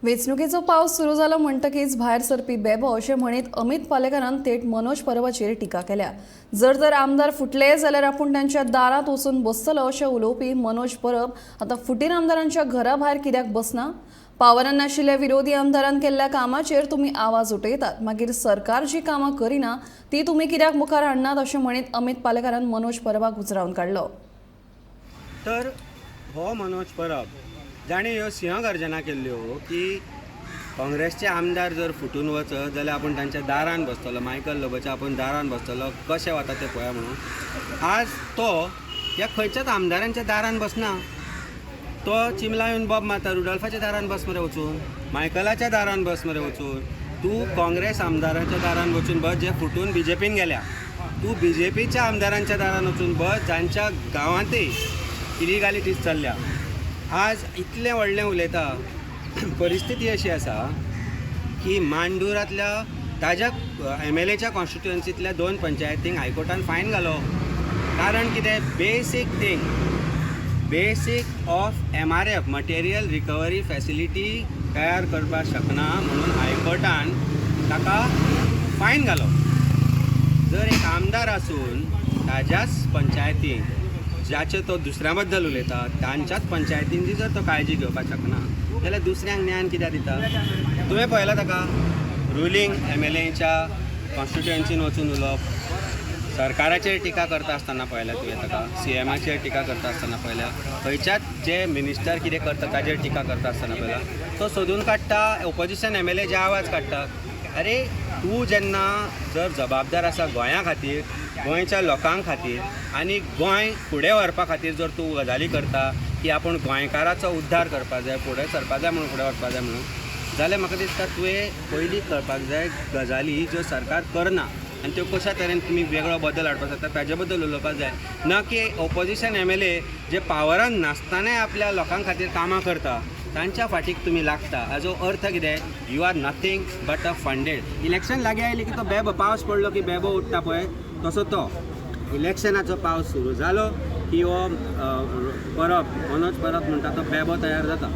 वेंचणुकेचो पावस सुरू जालो म्हणटकीच भायर सरपी बेबो अशें म्हणीत अमित पालेकारान थेट मनोज परबाचेर टिका केल्या. जर तर आमदार फुटले जाल्यार आपूण तांच्या दारांत वचून बसतलो अशें उलोवपी मनोज परब आतां फुटीर आमदारांच्या घरा भायर कित्याक बसना? पावरान नाशिल्ल्या विरोधी आमदारान केल्ल्या कामाचेर तुमी आवाज उठयतात, मागीर सरकार जी कामां करिना ती तुमी कित्याक मुखार हाडनात अशें म्हणीत अमित पालेकारान मनोज परबाक उजरावन काडलो. तर हो मनोज परब जाणें ह्यो सिंहगर्जना केल्ल्यो की काँग्रेसचे आमदार जर फुटून वचत जाल्यार आपूण तांच्या दारान बसतलो, मायकल लोबोच्या आपूण दारान बसतलो, कशें वता तें पळया म्हणून, आज तो ह्या खंयच्याच आमदारांच्या दारान बसना. तो चिमला येवन बोब मारता, रुडोल्फाच्या दारान बस मरे वचून, मायकलाच्या दारान बस मरे वचून, तूं काँग्रेस आमदारांच्या दारान वचून बस जे फुटून बीजेपीन गेल्या, तूं बीजेपीच्या आमदारांच्या दारान वचून बस जांच्या गांवांतय इलिगालिटीज चल्ल्या. आज इतलें व्हडलें उलयता, परिस्थिती अशी आसा की मांडूरांतल्या ताज्या एमएलएच्या कॉन्स्टिट्युएन्सींतल्या 2 पंचायतींक हायकोर्टान फायन घालो. कारण कितें? Basic thing, basic of MRF material recovery facility तयार करपाक शकना म्हणून हायकोर्टान ताका फायन घालो. जर एक आमदार आसून ताज्याच पंचायतीन जाचे तो दुसऱ्या बद्दल उलयता तांच्याच पंचायतींची जर तो काळजी घेवपाक शकना जाल्यार दुसऱ्यांक ज्ञान कित्याक दिता? तुवें पळयला ताका रुलींग एमएलएच्या कॉन्स्टिट्युएन्सीन वचून उलोवप, सरकाराचेर टिका करता आसतना पळयल्या तुवें ताका, सीएमाचेर टिका करता आसतना पळयल्या, खंयच्याच जे मिनिस्टर कितें करता ताजेर टिका करता आसतना पळयला. तो सोदून काडटा ओपोजिशन एमएलए जे आवाज काडटा. अरे तूं जेन्ना जर जबाबदार आसा गोंया खातीर, गोंयच्या लोकां खातीर आनी गोंय फुडें व्हरपा खातीर जर तूं गजाली करता की आपूण गोंयकाराचो उद्धार करपा जाय, फुडें सरपा जाय म्हणून, फुडें वचपा जाय म्हणून, जाल्यार म्हाका दिसता तुवें पयलीं कळपाक जाय गजाली ज्यो सरकार करना आनी त्यो कशा तरेन तुमी वेगळो बदल हाडपाक शकता ताजे बद्दल उलोवपाक जाय, ना की ओपोजिशन एमएलए जे पावरान नासतनाय आपल्या लोकां खातीर कामां करता तांच्या फाटीक तुमी लागता. हाजो अर्थ कितें? You are nothing but a funded. Election लागीं आयलें की तो बेबो, पावस पडलो की बेबो उठ्ठा पळय तसो तो इलेक्शनाचो पावस सुरू जालो की हो परब, मनोज परब म्हणटा तो बेबो तयार जाता.